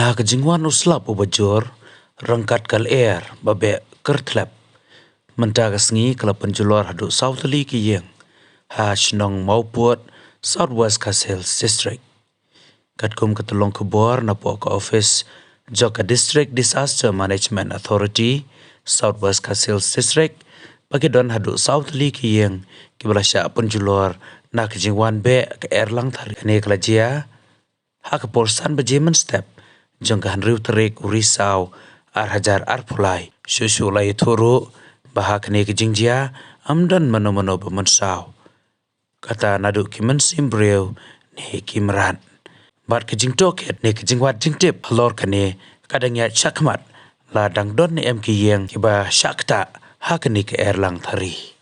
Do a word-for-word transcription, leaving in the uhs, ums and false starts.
Ha ka jingwan u slap uba jur, ryngkat ka lyer ba beh kyrthlep, mynta ka sngi ka la pynjulor haduh saw tylli ki ïing ha shnong Mawpud, South West Khasi Hills District. Katkum ka tyllong khubor napoh ka office jong ka District Disaster Management Authority, South West Khasi Hills District, ba ki don haduh saw tylli ki ïing kiba la shah pynjulor na ka jingwan beh ka Erlang Thari. Kane ka la jia ha ka por san baje mynstep jong ka hynriew tarik u Risaw ar hajar arphew lai. Shuh shuh la ïathuh ruh ba ha kane ka jingjia ym don mano mano ba mynsaw, kata naduh ki mynsiem briew ne ki mrad. Bad ka jingtohkit ne ka jingwad jingtip halor kane ka dang ïaid shakhmat, la dang don ne em ki ïing kiba shah ktah ha kane ka Erlang Thari.